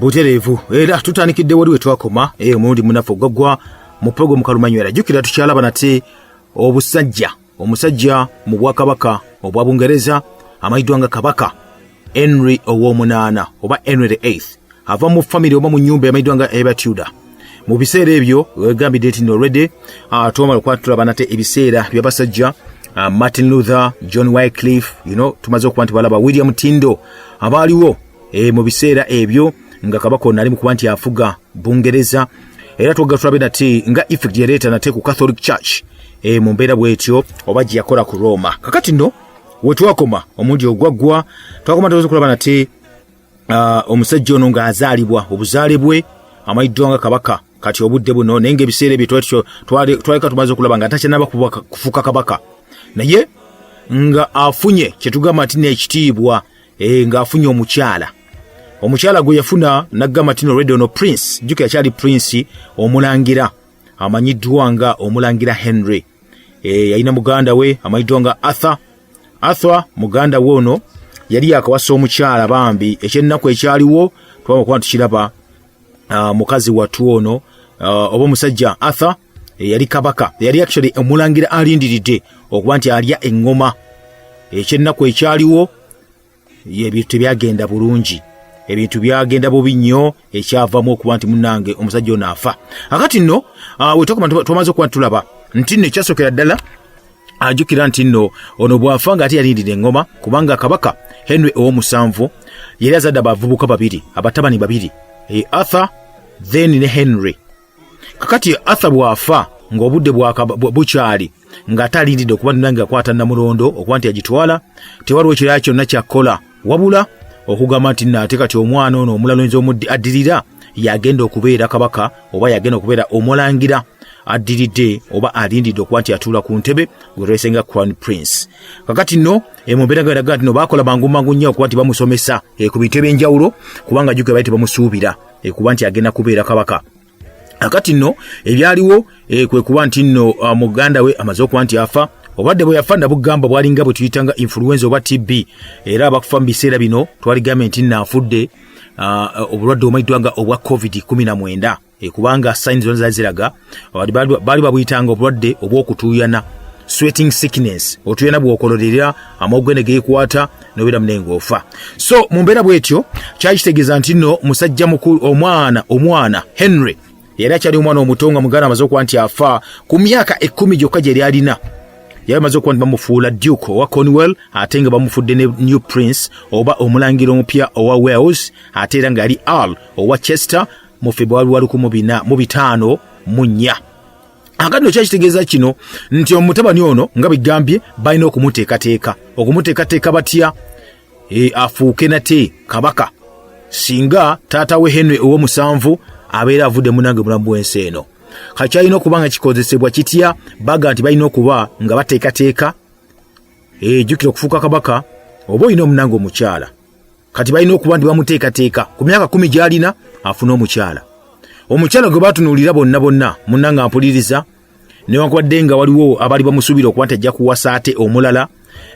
Butereevu era tutandikidde wali we twakoma omulundi munaffe ogwaggwa mu program Kalumanywera. Jjukira tukyalaba nate obusajja, omusajja mu bwakabaka obwa Bungereza amanyiddwa nga Kabaka Henry ow'omunaana oba Henry the Eighth, ava mu famire oba mu nnyumba emanyiddwa nga eba Tudor. Mu biseera ebyo wegambidde nti already twamala okuba tulaba nate ebiseera by'abasajja Martin Luther, John Wycliffe, tumaze okuba nti balaba William Tyndale abaaliwo mu biseera ebyo nga kabaka ono ali mu kuba nti afuga Bungereza. Era twogera tulabe nate nga effect yaleeta nate ku Catholic Church mu mbeera bwetyo oba gye yakola ku Roma. Kakati nno wetwakoma omulundi ogwaggwa, twakoma tuweza okulaba nate omusajja ono ng'azaalibwa, obuzaale bwe amanyiddwa nga kabaka kati obudde buno, naye ngaebiseera ebyo twaleka tumaze okulaba nga takyanaba kufuuka kabaka, naye nga afunye kyetugamba nti n'ekitiibwa, ng'afunye omukyala. Omukyala gwe yafuna nagamba nti already ono prince, jjukira akyali prince, omulangira amanyiddwa nga omulangira Henry. Yalina muganda we amanyiddwa nga Arthur. Arthur muganda we ono yali yakawasa omukyala. Bambi ekyennaku ekyaliwo twaba kuba tukiraba, mukazi wattu ono oba omusajja Arthur yali kabaka, yali actually omulangira alindiridde okuba nti alya eŋŋoma. Ekyennaku ekyaliwo, ebintu tebyagenda bulungi, ebintu byagenda bubi nnyo, ekyavamu okuba nti munnange omusajja ono afa. Akati nno wetwakoma twamaze okuba nti tulaba nti nno ekyasookera ddala, ajjukira nti nno ono bw'afa nga ate yalindira eŋŋoma, kubanga Kabaka Henry ow'omusanvu yali azadde abavubuka babiri, abatabani babiri, Arthur then ne Henry. Kakati Arthur bw'afa ng'obudde bukyali, ng'ate alindidde okuba nange akwata namulondo okuba nti agitwala, tewaliwo kirala kyonna kyakkola wabula okugamba nti nno ate kati omwana ono omulala oyinza addirira yagenda okubeera kabaka oba yagenda okubeera omulangira addiridde oba alindidde okuba nti atuula ku ntebe gwe twesenga crown prince. Kakati nno mu mbeera nga nti no baakola mangu mangu nnyo okuba nti bamusomesa ku bintu ebyenjawulo, kubanga jjukira bali tebamusuubira kuba nti agenda kubeera kabaka. Akati nno ebyaliwo kwe kuba nti nno muganda we amaze okuba nti afa. Obadde bwe yafa nabugamba bwalinga bwe tuyita nga influenza oba TB, era abakufa mu biseera bino twaligambye nti nno afudde obulwadde obumanyiddwa nga obwa COVID 19, kubanga signs zonna zaali ziraga baali babuyitanga obulwadde obw'okutuuyana, sweating sickness. Otuuyana bw'okololerera amawuggwe ne geekwata nobeera mune ng'ofa. So mu mbeera bw'etyo kyali kitegeeza nti nno musajja mukulu, omwana Henry yali akyali omwana omuto nga muganda amaze okuba nti afa ku myaka 10 gyokka gye yali alina. Yali amaze okuba nti bamufuula Duke owa Cornwall, ate nga bamufudde ne new prince oba omulangira omupya owa Wales, ate era nga yali Earl owa Chester mu February wa 1454. Akati no kyakitegeeza kino nti omutabani ono nga bigambye balina okumuteekateeka. Okumuteekateeka batya? Afuuke nate kabaka singa taata we Henry ow'omusanvu abeera avudde munange mulamu bw'ensi eno. Kakyalina okuba nga kikozesebwa kitya? Baga nti balina okuba nga bateekateeka. Jjukira okufuuka kabaka oba olina omunange omukyala. Kati balina okuba nti bamuteekateeka ku myaka 10 gy'alina afune omukyala. Omukyala gwe batunuulira bonna bonna, munnange ampuliriza, newankubadde nga waliwo abaali bamusuubira okuba nti ajja kuwasa ate omulala,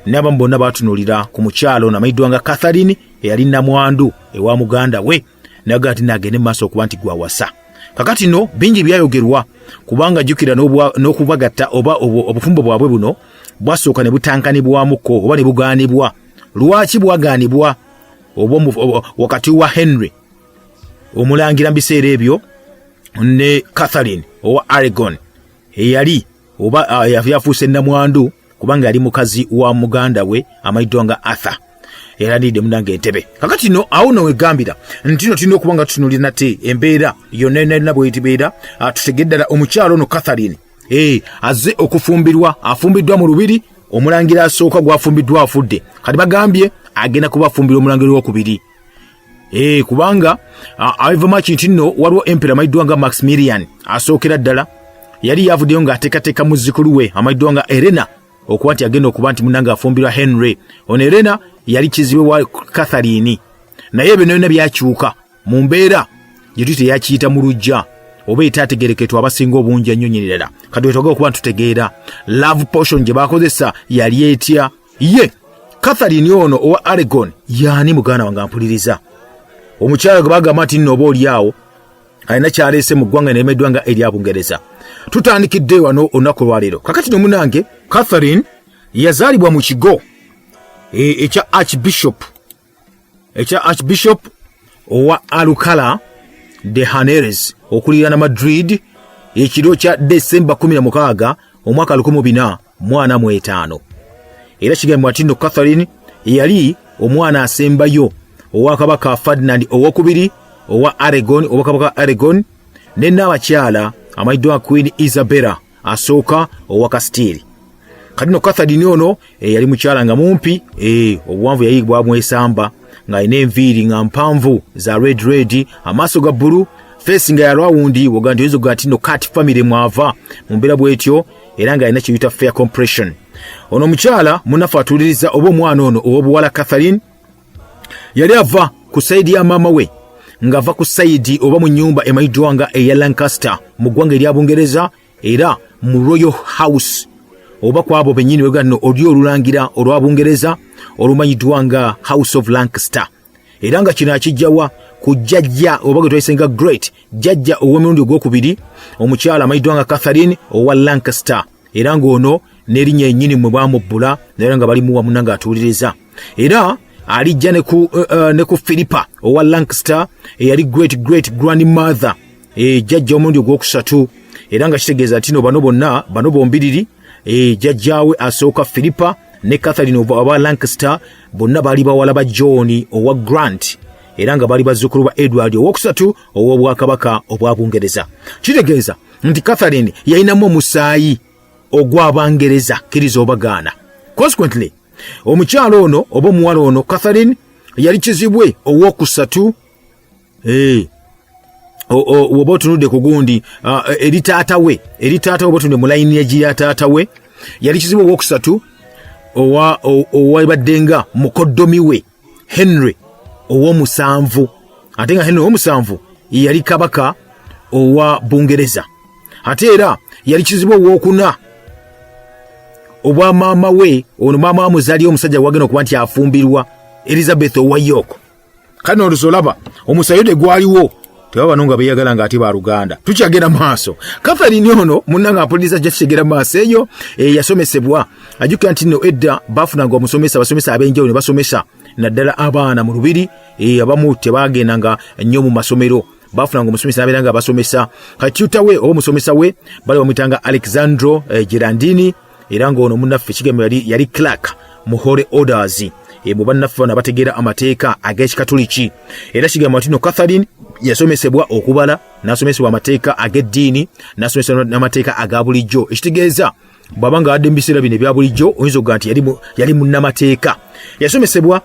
n'abamu bonna batunuulira ku mukyala ono amanyiddwa nga Catherine eyali namwandu ewa muganda we, naga nti naagende mu maaso okuba nti gwawasa. Kakati nno bingi byayogerwa, kubanga jjukira n'okubagatta oba obufumbo bwabwe buno bwasooka ne butankanibwamuko oba ne bugaanibwa. Lwaki bwagaanibwa? Oba wakati wa Henry omulangira mu biseera ebyo ne Catherine owa Aragon eyali oba yafuuse namwandu, kubanga yali mukazi wa muganda we amanyiddwa nga Arthur era ndidde munange entebe. Kakati no awo no wegambira nti no tulina okuba nga tutunuulira nate embeera yonna yonna bwetibeera, tutegere ddala omukyalo ono Catherine azze okufumbirwa, afumbiddwa mu lubiri. Omulangira asooka gwafumbiddwa afudde, kati bagambye agenda kuba afumbirwa omulangira owokubiri, kubanga avamaki nti nno waliwo emperor amanyiddwa nga Maximilian asookera ddala yali yavuddeyo ng'ateekateeka muzzukulu we amanyiddwa nga Elena okuba nti agenda okuba nti munange afumbirwa Henry. Ono Elena yali kizibe wa Catherine, naye ebyo byonna byakyuka mu mbeera gye tuyita yakiyita mu lujja oba etaategereketwa abasinga obungi ennyo nnyini ddala. Kati wetwagala okuba ntutegeera love potion gye bakozesa yali etya. Ye Catherine ono owa Aragon yaani? Muganda wange ampuliriza, Omukyala gwe bagamba nti nno oba oli awo alina kyaleese mu ggwanga nemeddwa nga erya Bungereza. Tutandikidde wano olunaku olwaleero. Kakati no munange, Catherine yazaalibwa mu kigo ekya Archbishop, ekya Archbishop owa Alcala de Henares okuliraana Madrid ekiro kya Desemba 16 omwaka 1445. Era kigambibwa nti nno Catherine yali omwana asembayo owa Kabaka Ferdinand owokubiri owa Aragon, owa Kabaka Aragon, ne Nnaabakyala amanyiddwa Queen Isabella asooka owa Kasitiiri. Kati no Catherine ono yali mukyala nga mumpi, obuwanvu yali bwamwesamba, ng'alina enviiri nga mpanvu za red red, amaaso ga bbulu, face nga ya rawundi, woga nti oyinza okuga nti no cat family mwava mu mbeera bw'etyo, era ng'alina kyeyita fair compression. Ono omukyala munafu atuuliriza oba omwana ono ow'obuwala Catherine yali ava ku sayidi ya maama we, ng'ava ku sayidi oba mu nnyumba emanyiddwa nga eya Lancaster mu ggwanga erya Bungereza, era mu Royal House oba ku abo bennyini wega nno oli olulangira olwa Bungereza olumanyiddwa nga House of Lancaster. Era nga kino akijjawa ku jjajja oba gwe twayise nga great jjajja ow'emirundi ogwokubiri, omukyala amanyiddwa nga Catherine owa Lancaster, era ng'ono n'erinnya ennyini mwe bwamubbula naye nga balimuwa muna ng'atuuliriza. Era alijja ne ku Philipa owa Lancaster eyali great great grandmother, jjajja omulundi ogwokusatu. Era nga kitegeeza nti no bano bonna, bano bombiriri, jjajjaawe asooka Philipa ne Catherine owa Lancaster bonna baali bawala ba John owa Grant, era nga baali bazzukulu ba Edward owokusatu ow'obwakabaka obwa Bungereza. Kitegeeza nti Catherine yalinamu omusaayi ogw'Abangereza, kkiriza obagaana. Consequently, omukyalo ono oba omuwala ono Catherine yali kizibwe owokusatu, oba otunudde ku gundi eri taata we, eri taata we, oba otunudde mu layini ya taata we, yali kizibwe owokusatu owabadde nga mukoddomi we Henry ow'omusanvu, ate nga Henry ow'omusanvu yali kabaka owa Bungereza. Ate era yali kizibwe owokuna obwa maama we. Ono maama wamuzaali omusajja wagenda okuba nti afumbirwa Elizabeth owa York. Kale nolusi olaba omusayo tegwaliwo, tebaba bano nga beyagala nga ate baluganda. Tukyagenda maaso. Catherine ono munnanga ampuliriza jja tukyegera maaso eyo. Yasomesebwa. Ajjukira nti nno edda bafunanga omusomesa, abasomesa ab'enjawulo ne basomesa naddala abaana mu lubiri. Abamu tebagendanga nnyo mu masomero, bafunanga omusomesa nabeera nga basomesa. Kati tutor we oba omusomesa we bali bamuyitanga Alexandro Gerandini, era ng'ono munnaffe kigambo yali clerk mu Holy Orders, mu bannaffe bano abategeera amateeka ag'Ekikatuliki. Era kigamba nti no Catherine yasomesebwa okubala, n'asomesebwa amateeka ag'eddiini, n'asomesebwa n'amateeka aga bulijjo. Ekitegeeza bw'aba nga adde mu biseera bino ebya bulijjo, oyinza okuga nti yali munnamateeka. Yasomesebwa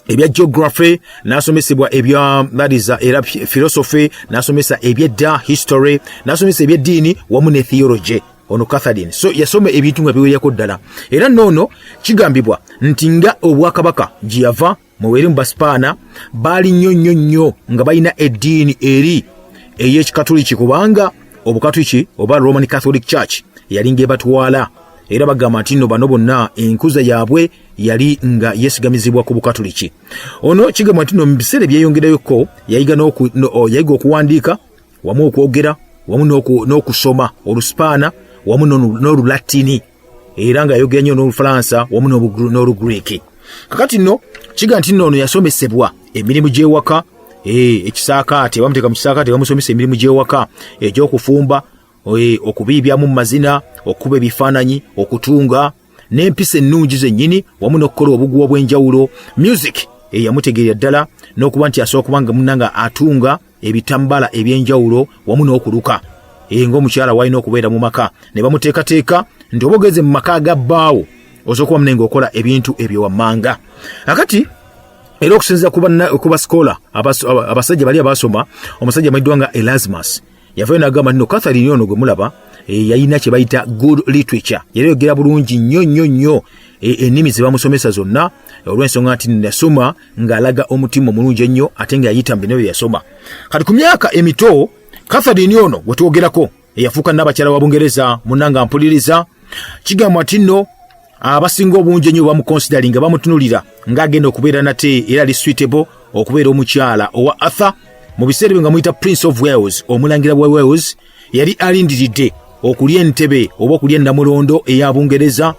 ebya geography, n'asomesebwa ebya that era philosophy, n'asomesa ebyedda, history, n'asomesa ebyeddiini wamu ne theology. Ono Catherine so yasoma ebintu nga biwererako ddala. Era noono kigambibwa nti nga obwakabaka gye yava muweri mu Basipaana baali nnyo nnyo nnyo nga balina eddiini eri ey'Ekikatuliki, kubanga Obukatuliki oba Roman Catholic Church yali ng'ebatwala. Era bagamba nti nno bano bonna enkuza yaabwe yali nga yeesigamizibwa ku Bukatuliki. Ono kigambwa nti no mu biseera ebyeyongerayoko yayiga okuwandiika wamu okwogera wamu n'okusoma Olusipaana wamu n'Olulatini, era nga yayogera nnyo n'Olufalansa wamu n'Olugriiki. Kakati nno kiga nti nno ono yasomesebwa emirimu gy'ewaka, ekisaakaate bamuteeka mu kisaakaate, bamusomesa emirimu gy'ewaka egy'okufumba, okubiibyamu mu mazina, okukuba ebifaananyi, okutunga n'empisa ennungi zennyini wamu n'okukola obuguwa obw'enjawulo. Music eyamutegeerera ddala n'okuba nti asobola kuba nga munna nga atunga ebitambala ebyenjawulo wamu n'okuluka, ng'omukyala walina okubeera mu maka. Ne bamuteekateeka nti oba ogenze mu maka ga bbaawo, osobola okuba munne ng'okola ebintu ebyo wammanga. Akati era okusinziira ku basikola abasajja bali abasoma, omusajja amanyiddwa nga Erasmus yavayo n'agamba nti no Catherine ono gwe mulaba, yalina kye bayita good literature, yali yogera bulungi nnyo nnyo nnyo ennimi ze bamusomesa zonna, olw'ensonga nti nasoma ng'alaga omutima omulungi ennyo ate nga yayita mu bino bye yasoma. Kati ku myaka emito, Catherine ono gwe twogerako eyafuuka Nnabakyala wa Bungereza, munnanga mpuliriza, kigambwa nti nno abasinga obungi ennyo bamuconsideringa, bamutunulira ng'agenda okubeera nate era ali suitable. okubeera omukyala owa Arthur, mu biseera ebyo nga muyita Prince of Wales, omulangira wa Wales, yali alindiridde okulya entebe oba okulya ennamulondo eya Bungereza.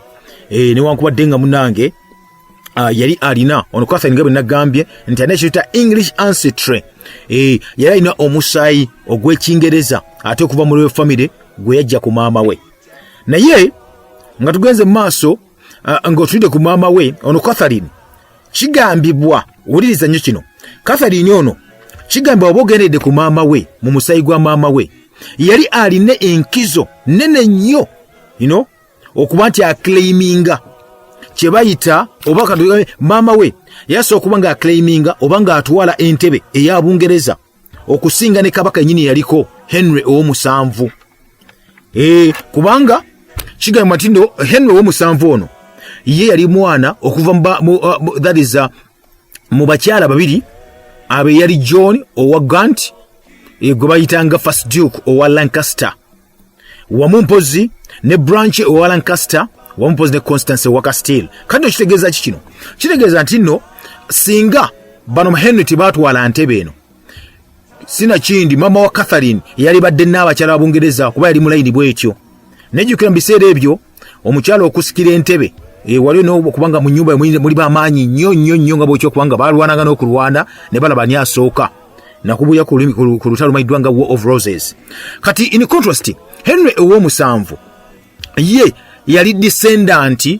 Newankubadde nga munange yali alina ono Catherine, nga bwe nagambye nti alina ekiyita English ancestry, yali alina omusaayi ogw'Ekingereza ate okuva mu royal family gwe yajja ku maama we. Naye nga tugenze mu maaso, ng'otulidde ku maama we ono Catherine, kigambibwa, wuliriza nnyo kino, Catherine ono kigambibwa oba ogendedde ku maama we, mu musaayi gwa maama we yali alina enkizo nene nnyo okuba nti aclaiminga kye bayita oba katugambe maama we yasobola okuba nga aclaiminga oba ng'atwala entebe eya Bungereza okusinga ne kabaka yennyini yaliko Henry ow'omusanvu. Kubanga kigambibwa nti no Henry ow'omusanvu ono ye yali mwana okuva that is, mu bakyala babiri abe yali John owa Gaunt, gwe bayitanga First Duke owa Lancaster, wamu mpozi ne Blanche owa Lancaster, wamu mpozi ne Constance owa Castile. Kati no kitegeeza ki? Kino kitegeeza nti nno singa bano Henry tebatwala ntebe eno, sinakindi mama wa Catherine yali badde n'abakyala ba Bungereza, kuba yali mulayini bwetyo. Nejjukira mu biseera ebyo omukyala okusikira entebe, wali kubanga mu nyumba muli bamaanyi nnyo nnyo nnyo, nga bwekyo kubanga balwananga n'okulwana ne balaba ani asooka nakubuya ku lutalo lumanyiddwa nga War of Roses. Kati in contrast, Henry ow'omusanvu ye yali descendant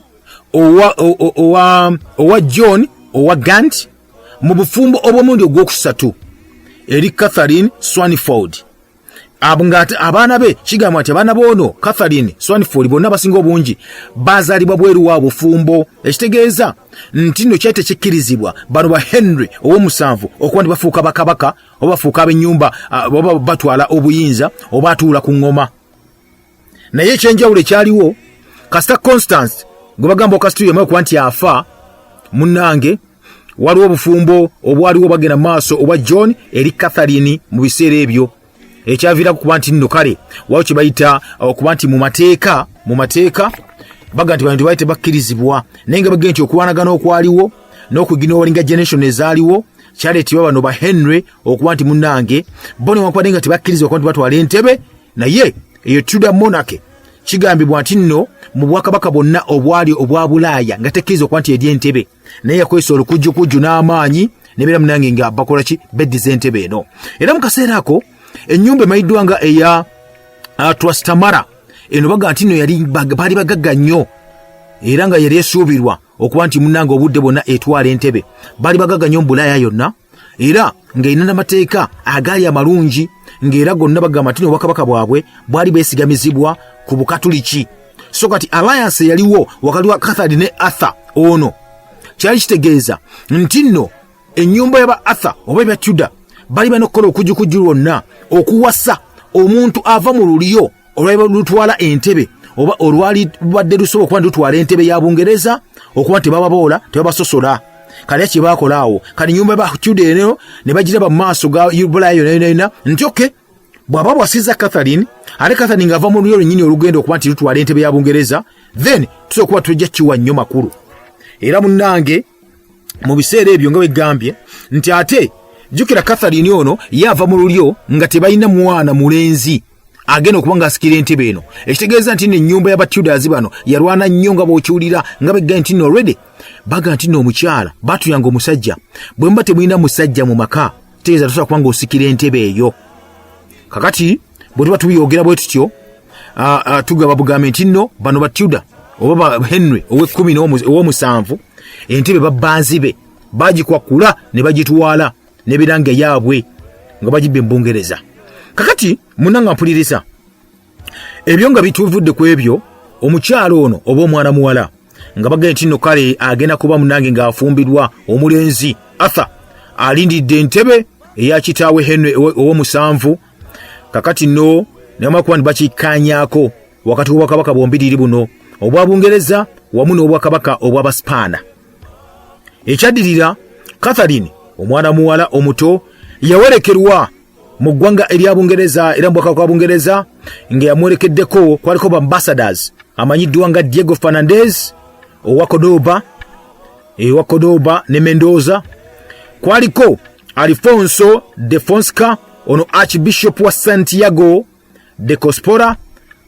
owa John owa Gaunt mu bufumbo obw'omulundi ogwokusatu eri Catherine Swanford. Abo nga abaana be, kigambwa nti abaana b'ono Catherine Swanford bonna abasinga obungi bazaalibwa bweru wa bufumbo, ekitegeeza nti nno kyali tekikkirizibwa bano ba Henry ow'omusanvu okuba nti bafuuka bakabaka oba bafuuka ab'ennyumba, oba batwala obuyinza oba atuula ku ŋŋoma. Naye ekyenjawulo ekyaliwo, kasita Constance gwe bagamba okasituli yamaye okuba nti afa, munnange waliwo obufumbo obwaliwo bagenda maaso obwa John eri Catherine mu biseera ebyo, ekyaviirako kuba nti nno kale waliwo kye bayita okuba nti mu mateeka baga nti bantu baali tebakkirizibwa, naye nga bagenda nti okulwanagana okwaliwo n'okuginowalinga generation ezaaliwo kyaleetebwa bano ba Henry okuba nti munnange bo newankubadde nga tebakkirizibwa kuba nti batwala entebe. Naye eyo Tudor monarchy kigambibwa nti nno mu bwakabaka bwonna obwali obwa Bulaaya nga tekkiriza okuba nti eri entebe, naye yakozesa olukujjukujju n'amaanyi nebeera munange nga bakola ki, beddiza entebe eno. Era mu kaseera ako ennyumba emanyiddwa nga eya Trastamara eno baga nti nno yali baali bagagga nnyo, era nga yali esuubirwa okuba nti munnange obudde bwonna etwala entebe. Baali bagagga nnyo mu Bulaaya yonna, era ng'erina n'amateeka agaali amalungi, ng'era gonna bagamba nti obwakabaka bwabwe bwali bwesigamizibwa ku Bukatuliki. So kati alliance eyaliwo wakati wa Catherine ne Arthur ono kyali kitegeeza nti nno ennyumba yaba Arthur oba ebya Tudor bali balina okukola okujjukujju lwonna okuwasa omuntu ava mu lulyo olwali lutwala entebe oba olwali lubadde lusobola okuba nti lutwala entebe ya Bungereza, okuba nti tebababoola, tebabasosola. Kale kyebakola awo, kati nyumba ba Tudor eno ne bagiraba mu maaso ga Bulaaya yonna yonna yonna nti okay, bw'aba bwasiza Catherine, ate Catherine ng'ava mu lulyo lwennyini olugenda okuba nti lutwala entebe ya Bungereza, then tusobola okuba tujja kiwa nnyo makulu. Era munnange mu biseera ebyo nga wegambye nti ate jjukira Catherine ono ye ava mu lulyo nga tebalina mwana mulenzi agenda okuba ng'asikira entebe eno, ekitegeeza nti nno ennyumba y'Abatudors bano yalwana nnyo, nga bw'okiwulira nga beggaye nti nno already baga nti nno omukyala batuyanga omusajja, bwe muba temulina musajja mu maka tegeeza tosobola kuba ng'osikira entebe eyo. Kakati bwe tuba tubyogera bwe tutyo, tugaba bugambe nti nno bano ba Tudor oba ba Henry ow'ekkumi ow'omusanvu entebe babbanzi be bagikwakkula ne bagitwala n'ebiranga yaabwe nga bagibba mu Bungereza. Kakati munanga mpuliriza, ebyo nga bituvudde ku ebyo, omukyalo ono oba omwana muwala nga bagenda nti nno kale agenda kuba munange ng'afumbirwa omulenzi Arthur alindiridde entebe eya kitaawe Henry ow'omusanvu. Kakati nno neyamala kuba nti bakikkaanyaako wakati w'obwakabaka bwombiriri buno obwa Bungereza wamu n'obwakabaka obw'Abaspaana, ekyaddirira Catherine omwana muwala omuto yawerekerwa mu ggwanga erya Bungereza, era mu bwakabaka bwa Bungereza nga yamwerekeddeko kwaliko ba ambassadors amanyiddwa nga Diego Fernandez owa Cordoba ne Mendoza. Kwaliko Alfonso de Fonseca, ono Archbishop wa Santiago de Cospora,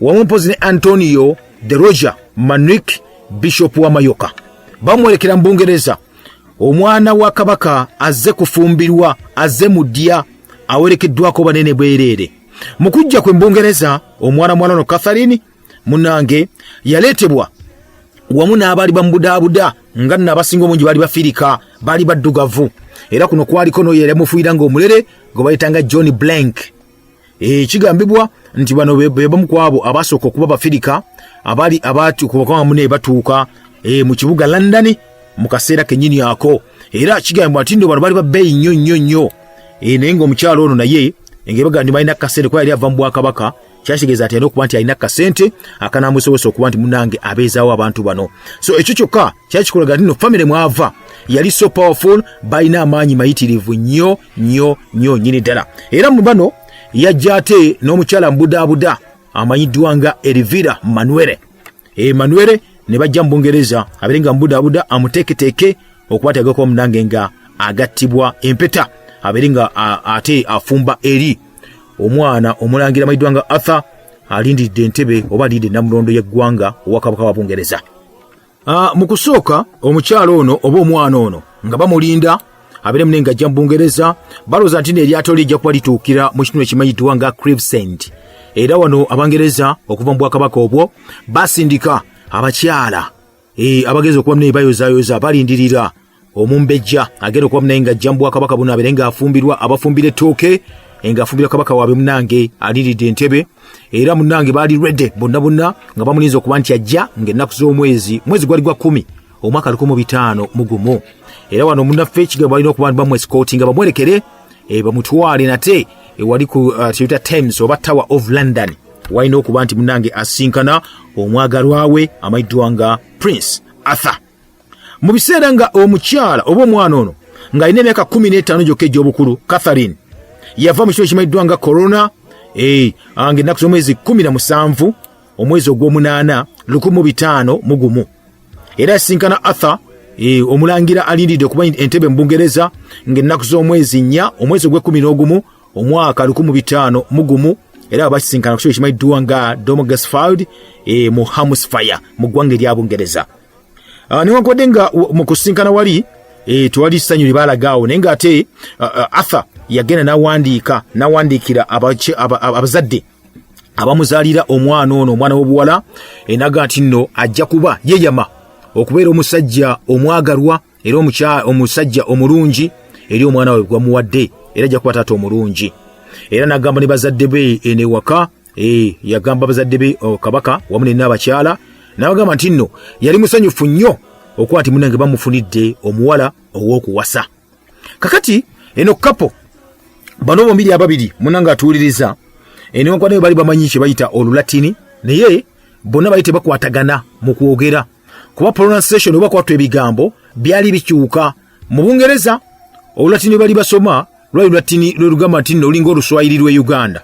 wamu mpozi ne Antonio de Roger Manrique, Bishop wa Mayoka. Bamwerekera mu Bungereza omwana wa kabaka azze kufumbirwa, azze mu ddya, awerekeddwako banene bwereere. Mu kujja kwe Mbungereza, omwana mwana ono Catherine munange yaleetebwa wamu n'abaali bamubudaabuda, nga nno abasinga obungi baali Bafirika, baali baddugavu. Era kuno kwaliko n'oyo yali amufuuyira ng'omulere gwe bayitanga John Blank. Kigambibwa nti bano be bamu ku abo abasooka okuba Bafirika abaali abatuuka ne batuuka mu kibuga London mu kaseera kennyini ako. Era kigambibwa nti nno bano baali babbeeyi nnyo nnyo nnyo. Naye ng'omukyalo ono naye ngebaga nti balina kasente, kuba yali ava mu bwakabaka, kyakitegeeza nti alina okuba nti alina kasente akanamusobozesa okuba nti munange abeezaawo abantu bano. So ekyo kyokka kyakikolaga nti no famire mwava yali so powerful, balina amaanyi mayitirivu nnyo nnyo nnyo nnyini ddala. Era mu bano yajja ate n'omukyala mbudaabuda amanyiddwa nga Elvira Manuele, Emanuele, ne bajja mu Bungereza abeere nga mbudaabuda amuteeketeeke okuba nti agakuba munange nga agattibwa empeta, abeere nga ate afumba eri omwana omulangira amanyiddwa nga Arthur, alindiridde entebe oba alindiridde namulondo y'eggwanga owa kabaka wa Bungereza. Mu kusooka omukyalo ono oba omwana ono nga bamulinda abeere mune nga ajja mu Bungereza, balowooza nti n'eryato lijja kuba lituukira mu kitundu ekimanyiddwa nga Gravesend. Era wano Abangereza okuva mu bwakabaka obwo basindika abakyala abagenza okuba mune bayozayoza, balindirira omumbejja agenda okuba munaye ng'ajja mu bwakabaka buno, abeere ng'afumbirwa, abafumbira ettooke, ng'afumbira kabaka waabwe munange aliridde entebe. Era munange baali ready bonna bonna nga bamulinza okuba nti ajja ng'ennaku z'omwezi, mwezi gwali gwa 10, omwaka 1501. Era wano munnaffe ekigambo balina okuba nti bamwesikooti nga bamwerekere, bamutwale nate ewali ku Toyota Thames oba Tower of London, walina okuba nti munange asinkana omwagalwa we amanyiddwa nga Prince Arthur. Mu biseera nga omukyala oba omwana ono ng'alina emyaka 15 gyokka egy'obukulu, Catherine yava mu kiro ekimanyiddwa nga Corona, ng'ennaku z'omwezi 17, omwezi ogw'omunaana, 1501. Era yasinkana Arthur, omulangira alindiridde okuba entebe mu Bungereza, ng'ennaku z'omwezi 4, omwezi ogw'e11, omwaka 1501. Era bakisinkana ku kiro ekimanyiddwa nga Domgesfield, mu Hampshire, mu ggwanga erya Bungereza. Newankubadde nga mu kusinkana wali tewali ssanyu lye baalagaawo, naye ng'ate Arthur yagenda n'awandiika, n'awandiikira abazadde abamuzaalira omwana ono, omwana w'obuwala, enaga nti nno ajja kuba yeeyama okubeera omusajja omwagalwa era omusajja omulungi eri omwana we gwamuwadde, era ajja kuba taata omulungi. Era n'agamba ne bazadde be eno ewaka, yagamba bazadde be, kabaka wamu ne n'abakyala, n'abagamba nti nno yali musanyufu nnyo okuba nti munange bamufunidde omuwala ow'okuwasa. Kakati eno couple bano bombiri ababiri munange atuwuliriza, newankubadde bali bamanyi kye bayita Olulatini, naye bonna bali tebakwatagana mu kwogera, kuba pronunciation oba kwatwa ebigambo byali bikyuka. Mu Bungereza Olulatini bali basoma lwali Lulatini lwe lugamba nti nno lulinga Oluswayiri lw'e Uganda,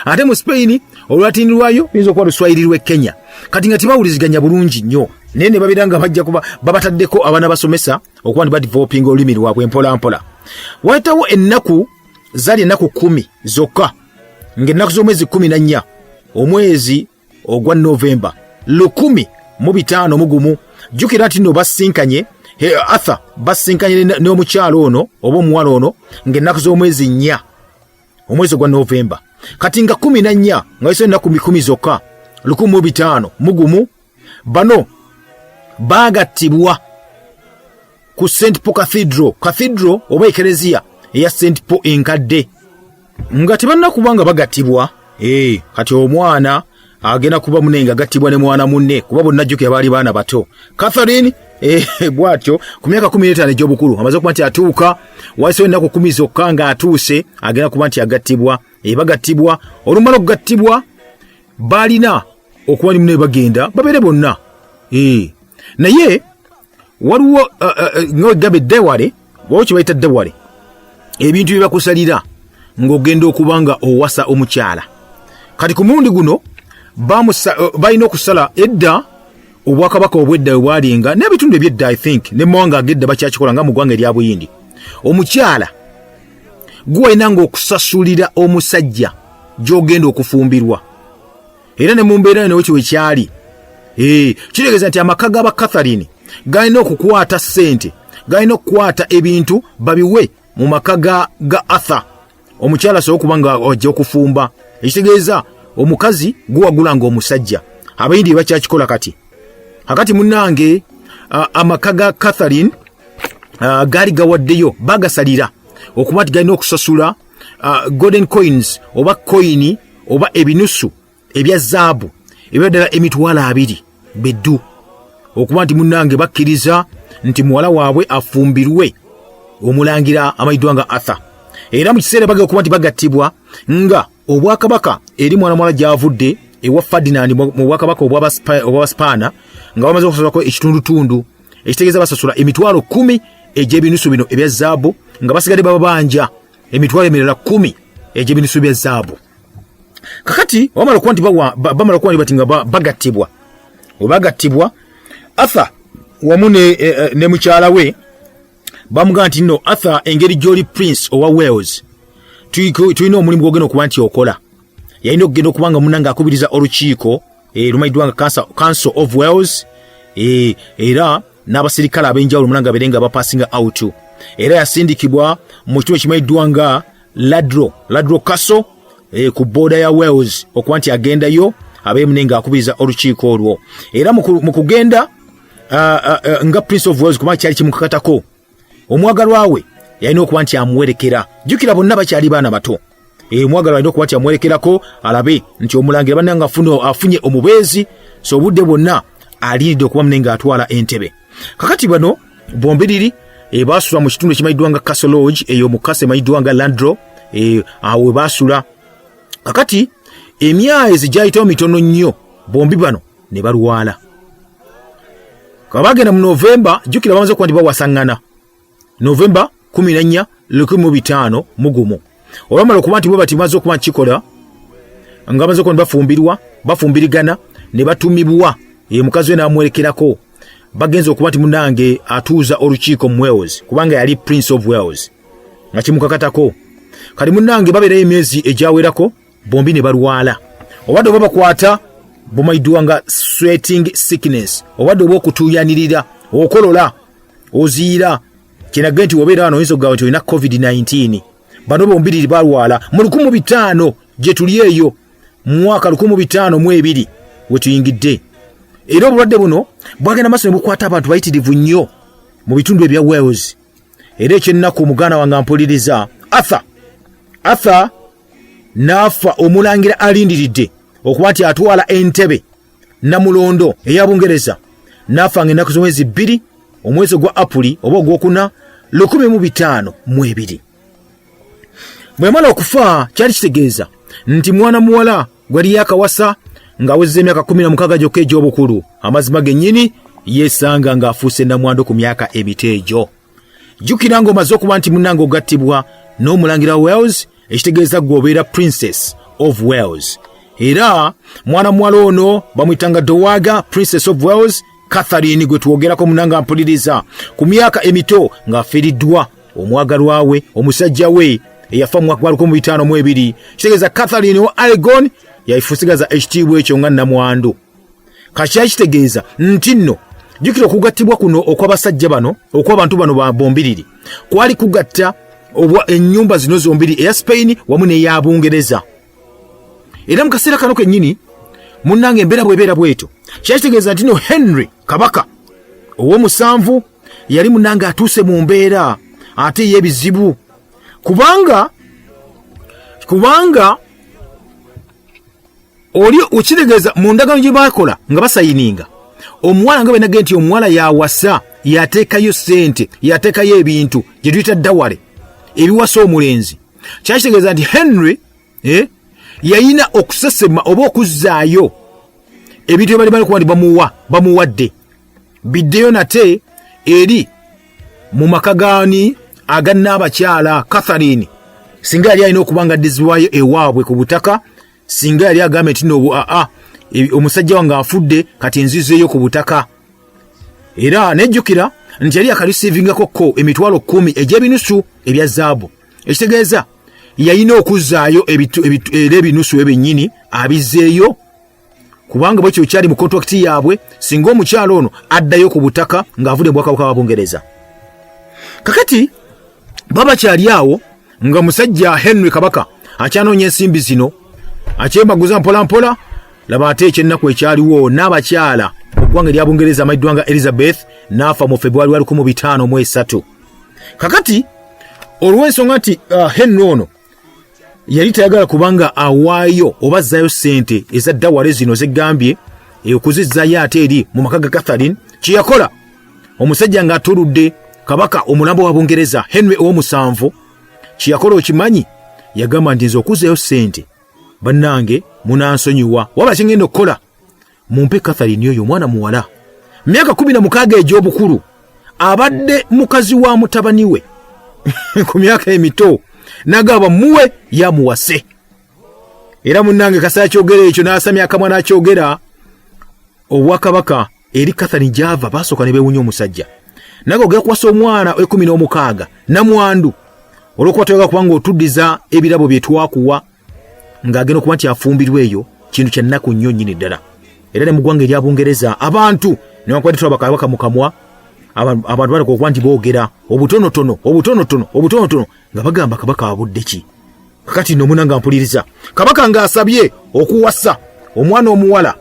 ate mu Spain Olulatini lwayo luyinza okuba Luswayiri lw'e Kenya. Kati nga tebawuliziganya bulungi nnyo, naye ne babeera nga bajja kuba babataddeko abaana basomesa okuba nti badevelopinga olulimi lwabwe mpola mpola. Wayitawo ennaku, zaali ennaku 10 zokka, ng'ennaku z'omwezi 14, omwezi ogwa Novemba, 1501. Jjukira nti nno basinkanye Arthur basinkanye n'omukyalo ono oba omuwala ono ng'ennaku z'omwezi 4, omwezi ogwa Novemba. Kati nga 14, nga yiso ennaku 10 zokka, 1501, bano baagattibwa ku St Paul Cathedral, cathedral oba ekereziya eya St Paul enkadde. Nga tebannakuba nga bagattibwa, kati omwana agenda kuba mune nga agattibwa ne mwana munne, kuba bonna jjukira baali baana bato. Catherine bw'atyo ku myaka 15 egy'obukulu amaze okuba nti atuuka, wayisewo ennaku 10 zokka ng'atuuse, agenda kuba nti agattibwa. Bagattibwa, olumala okugattibwa baalina okuba ni mune bagenda babeere bonna. Naye waliwo nga gamba eddewale, waliwo kye bayita dowry, ebintu bye bakusalira ng'ogenda okuba nga owasa omukyala. Kati ku mulundi guno balina okusala. Edda obwakabaka obwedda bwe bwalinga n'ebitundu ebyedda, I think ne mawanga agedda bakyakikola, nga mu ggwanga erya Buyindi. Omukyala gwalina nga okusasulira omusajja gy'ogenda okufumbirwa, era ne mu mbeera eno wekyo wekyali. Kitegeeza nti amaka g'aba Catherine galina okukwata ssente, galina okukwata ebintu babiwe mu maka ga Arthur, omukyala asobole okuba nga ajja okufumba. Ekitegeeza omukazi guwagula nga omusajja. Abayindi bakyakikola kati. Akati munnange, amaka ga Catherine gaali gawaddeyo, bagasalira okuba nti galina okusasula golden coins oba koyini oba ebinusu ebya zaabu ebya ddala 20,000 beddu, okuba nti munnange bakkiriza nti muwala waabwe afumbirwe omulangira amanyiddwa nga Arthur. Era mu kiseera bagenda okuba nti bagattibwa nga obwakabaka eri mwana muwala gy'avudde ewa Ferdinand mu bwakabaka obw'Abaspaana, nga bamaze okusasulako ekitundutundu, ekitegeeza basasula 10,000 egy'ebinusu bino ebya zaabu, nga basigadde bababanja emitwalo emirala 10 egy'ebinusu bya zaabu. Kakati bamala okuba nti bamala okuba nti bati nga bagattibwa, webagattibwa Arthur wamu ne mukyala we bamugamba nti nno Arthur, engeri gy'oli prince owa Wales, tulina omulimu gwogenda okuba nti okola. Yalina okugenda okuba nga munange akubiriza olukiiko lumanyiddwa nga Council of Wales, era n'abasirikale ab'enjawulo munange abeere nga bapasinga out. Era yasindikibwa mu kitundu ekimanyiddwa nga Ladro Castle ku booda ya Wales, okuba nti agendayo abeemu naye ng'akubiriza olukiiko olwo. Era mu kugenda nga Prince of Wales, kubanga kyali kimukakatako, omwagalwa we yalina okuba nti amuwerekera. Jjukira bonna bakyali baana bato. Omwagalwa alina okuba nti amuwerekerako alabe nti omulangira bannange afunye omubeezi, so obudde bwonna alinidde okuba mune ng'atwala entebe. Kakati bano bombiriri basula mu kitundu ekimanyiddwa nga Castle Lodge eyo mu castle emanyiddwa nga Landro, awo we basula. Kakati emyezi gyayitawo mitono nnyo, bombi bano ne balwala. Kaba bagenda mu Novemba, jjukira bamaze okuba nti bawasaŋŋana Novemba 14 1501. Olwamala okuba nti bwe bati bamaze okuba nti kikola nga bamaze okuba nti bafumbirwa, bafumbirigana ne batumibwa, mukazi we n'amwerekerako. Bagenza okuba nti munange atuuza olukiiko mu Wales, kubanga yali Prince of Wales nga kimukakatako. Kati munange babeerayo emyezi egyawerako, bombi ne balwala obadde oba bakwata bumanyiddwa nga sweating sickness, obadde oba okutuuyanirira, okolola, oziira. Kyenagge nti wobeera wano oyinza okugamba nti olina COVID-19. Bano bombiriri balwala mu 1500 gye tuli eyo mu mwaka 1502 we tuyingidde. Era obulwadde buno bwagenda maaso ne bukwata abantu bayitirivu nnyo mu bitundu ebya Wales. Era ekyennaku, muganda wange ampuliriza, Arthur n'afa omulangira alindiridde okuba nti atwala entebe namulondo eya Bungereza, n'afa nga ennaku z'omwezi 2 omwezi ogwa Apuli oba ogwokuna 1502. Bwe yamala okufa, kyali kitegeeza nti mwana muwala gwali yakawasa ng'awezeza emyaka 16 gyokka egy'obukulu, amazima gennyini yeesanga ng'afuuse namwandu ku myaka emito egyo. Jjukira ng'omaze okuba nti munnange ogattibwa n'omulangira Wales, ekitegeeza ggwe obeera Princess of Wales. Era mwana muwala ono bamuyitanga Dowager Princess of Wales Catherine gwe twogerako, munanga mpuliriza, ku myaka emito ng'afiiriddwa omwagalwa we, omusajja we eyafa mu mwaka gwa 1502. Kitegeeza Catherine wa Aragon yafusigaza ekitiibwa ekyo nga namwandu. Kakyali kitegeeza nti nno jjukira okugattibwa kuno okw'abasajja bano, okw'abantu bano bombiriri, kwali kugatta ennyumba zino zombiri, eya Spain wamu n'eya Bungereza. Era mu kaseera kano kennyini munnange embeera bw'ebeera bwetyo, kyali kitegeeza nti no Henry kabaka ow'omusanvu yali munnange atuuse mu mbeera ate ey'ebizibu, kubanga oli okitegeeza mu ndagaano gye baakola nga basayininga omuwala, nga bwenage nti omuwala yawasa, yateekayo ssente, yateekayo ebintu gye tuyita dowry ebiwasa omulenzi. Kyakitegeeza nti Henry yalina okusesema oba okuzzaayo ebintu ebali bali kuba nti bamuwadde biddeyo nate eri mu maka gaani aga nnaabakyala Catherine. Singa yali alina okuba nga addizibwayo ewaabwe ku butaka, singa yali agambye nti no aa omusajja wange afudde, kati nzizeeyo ku butaka. Era nejjukira Nti yali akarisivingako ko 100,000 egy'ebinusu ebya zaabu, ekitegeeza yalina okuzzaayo era ebinusu ebyennyini abizzeeyo, kubanga bwekyo kyali mu kontrakiti yaabwe singa omukyalo ono addayo ku butaka ng'avudde mu bwakabaka bwa Bungereza. Kakati baba kyali awo nga musajja Henry kabaka akyanoonya ensimbi zino, akyemaguza mpolampola. Laba ate ekyennaku ekyaliwo, n'abakyala mu ggwanga erya Bungereza amayiddwa nga Elizabeth n'afa mu Februari wa 1503. Kakati olw'ensonga nti Henry ono yali tayagala kubanga awaayo oba azzaayo ssente eza daware zino zegambye okuzizzayo ate eri mu maka ga Catherine, kyeyakola omusajja ng'atuludde kabaka omulambo wa Bungereza Henry ow'omusanvu, kyeyakola okimanyi? Yagamba nti nze okuzzayo ssente, bannange munansonyiwa, waba kyengenda okukola, mumpe Catherine oyo omwana muwala myaka 16 egy'obukulu, abadde mukazi wa mutabani we ku myaka emito, nagamba muwe yamuwase. Era munnange kasa akyogera ekyo n'asamya akamwa n'akyogera, obwakabaka eri Catherine gyava basooka ne beewunya omusajja naga ogenda kuwasa omwana 16 namwandu olw'okuba toyaga kubanga otuddiza ebirabo bye twakuwa, ng'agenda okuba nti afumbirwa. Eyo kintu kya nnaku nnyo nnyini ddala. Era ne mu ggwanga erya Bungereza abantu newankubadde tulaba kabaka mu kamwa, abantu baleka okuba nti boogera obutonotono obutonotono obutonotono nga bagamba kabaka abudde ki. Kakati nno omuna nga mpuliriza, kabaka ng'asabye okuwasa omwana omuwala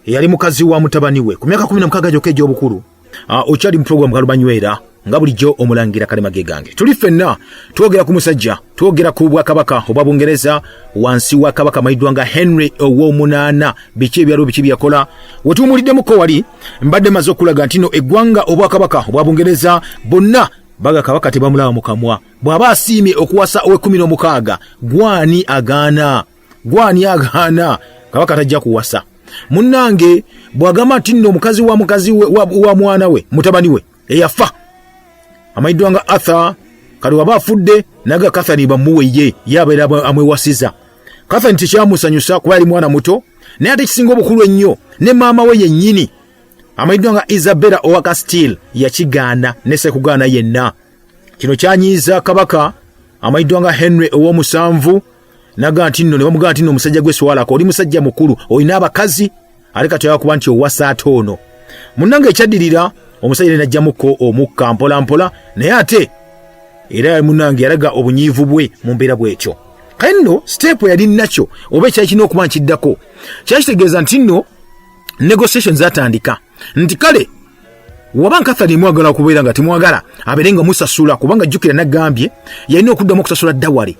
eyali mukazi wa mutabani we ku myaka 16 gyokka egy'obukulu. Okyali mu pulogulaamu Kalumanywera, nga bulijjo omulangira Kalema ge gange. Tuli ffenna twogera ku musajja, twogera ku bwakabaka obwa Bungereza wansi wa kabaka amayiddwa nga Henry ow'omunaana. Biki ebyaliwo, biki byeyakola? Wetuwumuliddemuko wali mbadde maze okulaga nti no eggwanga obwakabaka obwa Bungereza bonna baga kabaka tebamulaba mu kamwa. Bw'aba asiimye okuwasa ow'e16, gwani agaana? Gwani agaana? Kabaka tajja kuwasa. Munnange bw'agamba nti nno omukazi wa mukazi wa mwana we, mutabani we eyafa amanyiddwa nga Arthur, kati waba afudde, naga Catherine bamuwe ye ye abeera amwewasiza. Catherine tekyamusanyusa kuba yali mwana muto, naye ate ekisinga obukulu ennyo ne maama we yennyini amanyiddwa nga Isabella owa Castile yakigaana ne sekugaana yenna. Kino kyanyiiza kabaka amanyiddwa nga Henry ow'omusanvu, naga nti nno ne bamugamba nti nno omusajja gwe swalako, oli musajja mukulu, olina abakazi, ate kati oyagala kuba nti owasa ate ono. Munnange ekyaddirira, omusajja ne najjamuko omukka mpola mpola, naye ate era munnange yalaga obunyiivu bwe mu mbeera bw'etyo. Kale nno siteepu yali nakyo oba ekyali kirina okuba nkiddako kyakitegeeza nti nno negotiation zatandika nti kale waba Catherine mwagala okubeera nga timwagala abeere nga musasula, kubanga jjukira nagambye yalina okuddamu okusasula dawale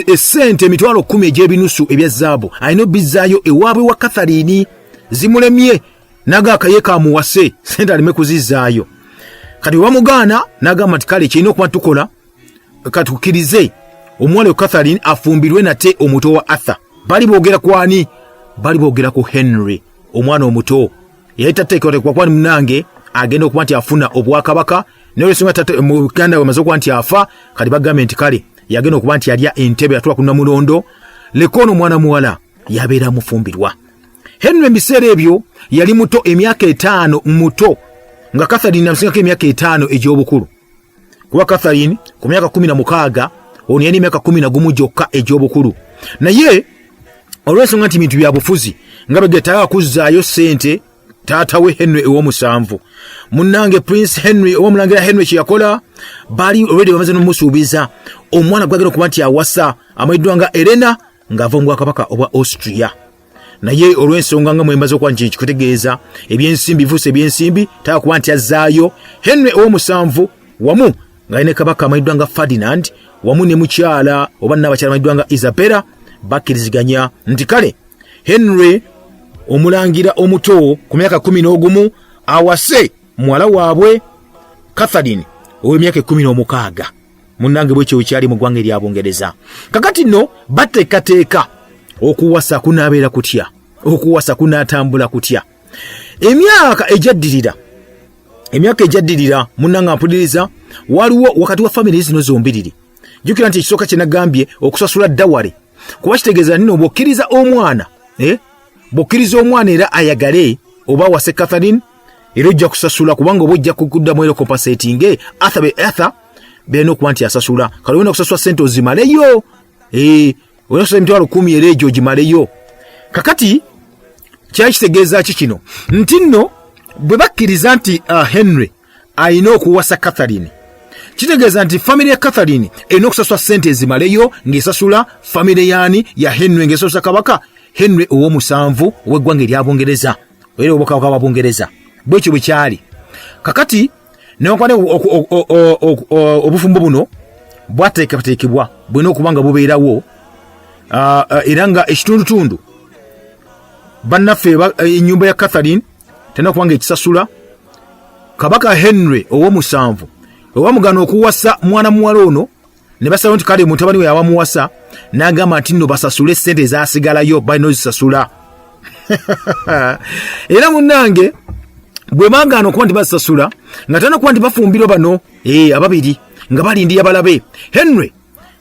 esente 100,000 egy'ebinusu ebya zaabu, alina obizzaayo ewaabwe wa Catherine. Zimulemye, naga akaye kamuwase sente aleme kuzizzaayo. Kati webamugaana, nagamba nti kale kirina okuba tukola katukkirize omuwala Catherine afumbirwe nate omuto wa Arthur. Bali boogera kwani? Bali boogera ku Henry omwana omuto. Yali tateekwateekwa kuba munange agenda okuba nti afuna obwakabaka, naye olwensonga muganda we amaze okuba nti afa, kati bagambye nti kale yagenda okuba nti alya entebe yatula ku namulondo, leka ono omwana muwala yabeera amufumbirwa. Henry mu biseera ebyo yali muto emyaka 5 muto, nga Catherine amusingako emyaka 5 egy'obukulu, kuba Catherine ku myaka 16, ono yalina emyaka 11 gyokka egy'obukulu. Naye olw'ensonga nti bintu bya bufuzi nga begetaaga kuzzaayo ssente taata we Henry ow'omusanvu, munnange Prince Henry owomulangira Henry kyeyakola, baali already bamaze nomusuubiza omwana gwagenda okuba nti awasa amanyiddwa nga Elena ng'ava mu bwakabaka obwa Austria. Naye olw'ensonga nga mwembaza okuba nti kikutegeeza ebyensimbi bifuuse ebyensimbi, taaka kuba nti azzaayo. Henry ow'omusanvu wamu nga ne kabaka amanyiddwa nga Ferdinand wamu ne mukyala oba nnabakyala amanyiddwa nga Isabella bakkiriziganya nti kale Henry omulangira omuto ku myaka 11 awase muwala waabwe Catherine ow'emyaka 16. Munnange bwekyo wekyali mu ggwanga erya Bungereza. Kakati nno bateekateeka okuwasa kunaabeera kutya, okuwasa kunaatambula kutya? Emyaka egyaddirira, emyaka egyaddirira, munnange mpuliriza, waliwo wakati wa famire zino zombiriri. Jjukira nti ekisooka kye nagambye okusasula dawale, kuba kitegeeza nino bw'okkiriza omwana, bw'okkiriza omwana era ayagale oba awase Catherine. Era ojja kusasula, kubanga oba ojja kuddamu era compensating Arthur be Arthur byalina okuba nti asasula. Kale olina okusasula sente ozimaleyo, olina okusasula 100,000 era egyo ogimaleyo. Kakati kyali kitegeeza ki kino? Nti nno bwe bakkiriza nti Henry alina okuwasa Catherine, kitegeeza nti famire ya Catherine erina okusasula sente ezimaleyo ng'esasula famire yaani? Ya Henry, ng'esasula kabaka Henry ow'omusanvu ow'eggwanga erya Bungereza, era obwakabaka bwa Bungereza. Bwekyo bwe kyali. Kakati newankubadde obufumbo buno bwateekateekebwa, bulina okuba nga bubeerawo, era nga ekitundutundu bannaffe ennyumba ya Catherine terina kuba nga ekisasula. Kabaka Henry ow'omusanvu webamugana okuwasa mwana muwala ono, ne basalawo nti kale mutabani we abamuwasa, n'agamba nti nno basasule sente ezasigalayo, balina ozisasula. Era munnange bwe bagaana okuba nti bazisasula, nga talina kuba nti bafumbirwa bano ababiri nga balindira balabe Henry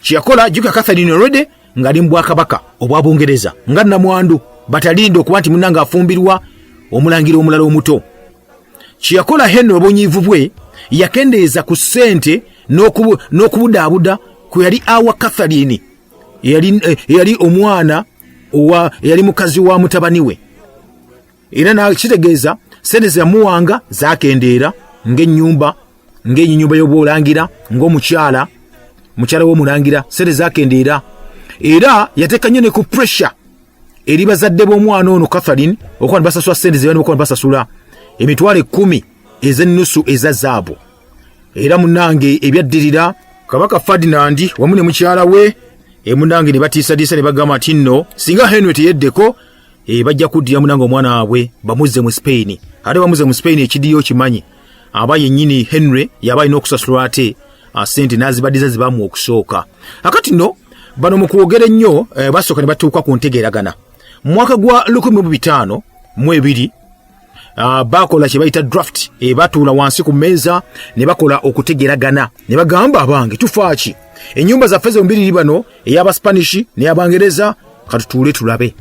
kyeyakola. Jjuka Catherine already ng'ali mu bwakabaka obwa Bungereza nga namwandu, batalinda okuba nti munnange afumbirwa omulangira omulala omuto. Kyeyakola Henry, obunyiivu bwe, yakendeeza ku ssente n'okubudaabuda kwe yali awa Catherine, eyali omwana eyali mukazi wa mutabani we. Era nakitegeeza sente zeyamuwanga zakendeera, ng'ennyumba, ng'ennyumba y'obwolangira, ng'omukyala, mukyala w'omulangira, sente zakendeera. Era yateeka nnyo ne ku pressure eri bazadde b'omwana ono Catherine okuba nibasasula sente zebani okuba nibasasula 10,000 ez'ennusu eza zaabu. Era munange ebyaddirira, kabaka Ferdinand wamu ne mukyala we, munange ne batiisatiisa ne bagamba nti nno singa Henry teyeddeko, bajja kuddira munange omwana waabwe bamuzze mu Spain. Ate bamuzze mu Spain, ekidiyo kimanyi aba yennyini Henry yaba alina okusasulwa ate sente n'azibaddiza zibamuwa okusooka. Akati nno bano mu kwogera ennyo, basooka ne batuuka ku ntegeeragana mu mwaka gwa 1502. Bakola kye bayita draft. Batuula wansi ku mmeeza ne bakola okutegeragana ne bagamba, "Abange, tufaaki? Ennyumba zaffe zombiriri bano, ey'Abaspanish n'ey'Abangereza, katutuule tulabe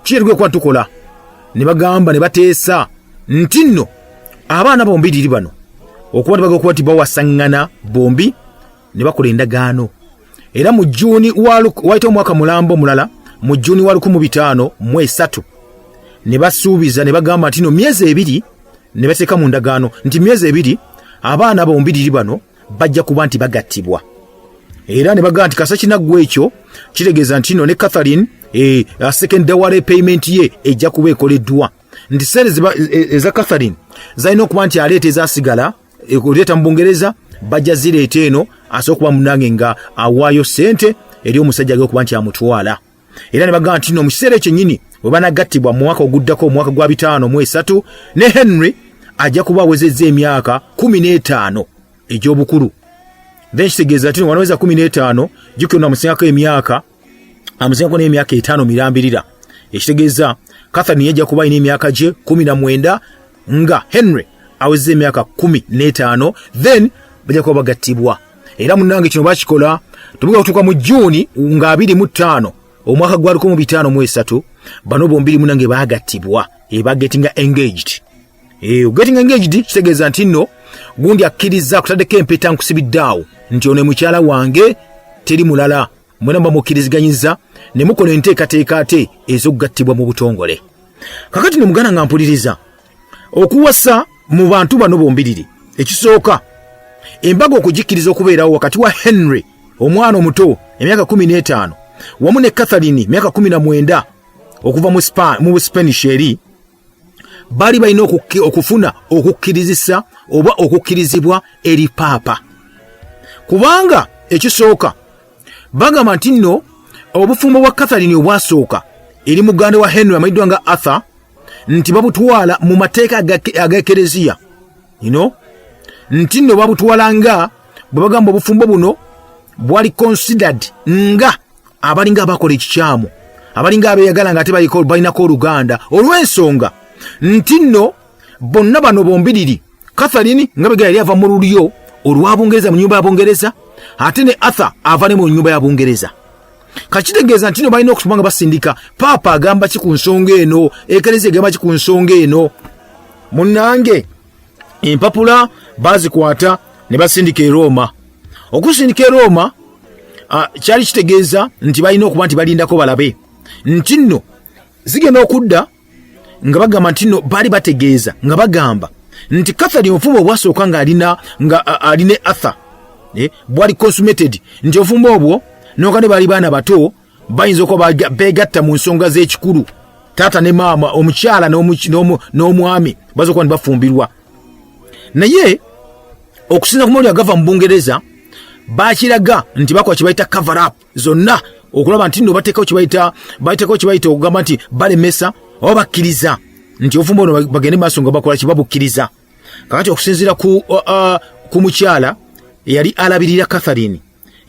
ki kuba tukola." Ne bagamba ne bateesa nti nno abaana bombiriri bano okuba tebaga okuba nti bawasaŋŋana bombi, ne bakola endagaano. Era mu Juuni, wayita omwaka mulambo omulala, mu Juuni wa 1503 ne basuubiza ne bagamba nti no myezi 2, ne bateeka mu ndagaano nti myezi 2 abaana bombiriri bano bajja kuba nti bagattibwa. Era ne bagamba nti kasa kinaggwa ekyo, kitegeeza nti no ne Catherine second dowry payment ye ejja kuba ekoleddwa, nti sente eza Catherine zalina okuba nti aleeta ezasigala oleeta mu Bungereza, bajja zireeta eno, asobola okuba munange nga awaayo sente eri omusajja agenda okuba nti amutwala. Era ne bagamba nti no mu kiseera ekyo nnyini bwe banagattibwa mu mwaka oguddako, omwaka gwa 503, ne Henry ajja kuba awezezza emyaka 15 egy'obukulu. Then kitegeeza nti wanaweza 15, jjukira ono amusingako emyaka, amusingako n'emyaka 5 mirambirira. Ekitegeeza Catherine yajja kuba alina emyaka gye 19 nga Henry awezezza emyaka 15, then bajja kuba bagattibwa. Era munnange kino bakikola tubuga kutuuka mu Juuni nga 25 omwaka gwa 1503, bano bombiri munange bagattibwa, eba getting engaged. Getting engaged kitegeeza nti nno gundi akkiriza kutaddeko empeta, nkusibidde awo nti ono mukyala wange, teri mulala. Mwena muba mukkiriziganyiza ne mukola enteekateeka ate ez'okugattibwa mu butongole. Kakati ne muganda nga mpuliriza, okuwasa mu bantu bano bombiriri, ekisooka embaga okugikkiriza okubeerawo wakati wa Henry omwana omuto emyaka 15 wamu ne Catherine myaka 19 okuva mu Spanish eri, baali balina okufuna okukkirizisa oba okukkirizibwa eri paapa, kubanga ekisooka bagamba nti nno obufumbo bwa Catherine obwasooka eri muganda wa Henry amanyiddwa nga Arthur, nti babutwala mu mateeka ag'ekereziya, nti nno babutwala nga bwe bagamba obufumbo buno bwali considered nga abalinga abakola ekikyamu, abalinga abeeyagala nga ate balinako oluganda, olw'ensonga nti nno bonna bano bombiriri, Catherine nga begera yali ava mu lulyo olwa Bungereza, mu nyumba ya Bungereza, ate ne Arthur ava ne mu nyumba ya Bungereza. Kakitegeeza nti no balina okutuba nga basindika paapa agamba ki ku nsonga eno, ekereziya egamba ki ku nsonga eno. Munnange, Empapula bazikwata ne basindika e Roma. Okusindika e Roma kyali kitegeeza nti balina okuba nti balindako balabe nti nno zigenda okudda, nga bagamba nti nno baali bategeeza nga bagamba nti Catherine obufumbo obwasooka nga alina nga ali ne Arthur bwali consummated, nti obufumbo obwo nokane baali baana bato, bayinza okuba begatta mu nsonga z'ekikulu, taata ne maama, omukyala n'omwami baza okuba nibafumbirwa. Naye okusinza ku mawulire agava mu Bungereza, bakiraga nti bakola kyebayita cover up zonna okulaba nti nno bateekawo kyebayita, bateekawo kyebayita okugamba nti balemesa oba bakkiriza nti obufumbo buno bagende maaso nga bakola kibabukkiriza. Kakati okusinziira ku mukyala eyali alabirira Catherine,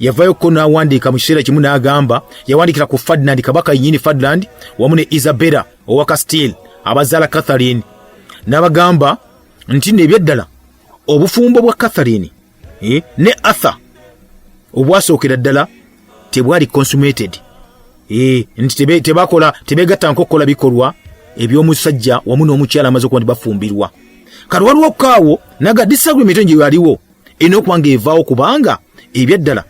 yavayo ko n'awandiika mu kiseera kimu n'agamba, yawandiikira ku Ferdinand, kabaka yennyini Ferdinand, wamu ne Isabella owa Castile abazaala Catherine, n'abagamba nti nno ebyeddala obufumbo bwa Catherine ne Arthur obwasookera ddala tebwali consummated, nti tebakola, tebegatta nkokukola bikolwa eby'omusajja wamu n'omukyala amaze okuba nti bafumbirwa. Kati waliwo kaawo naga disagreement nje yaliwo erina okuba nga evaawo, kubanga ebyaddala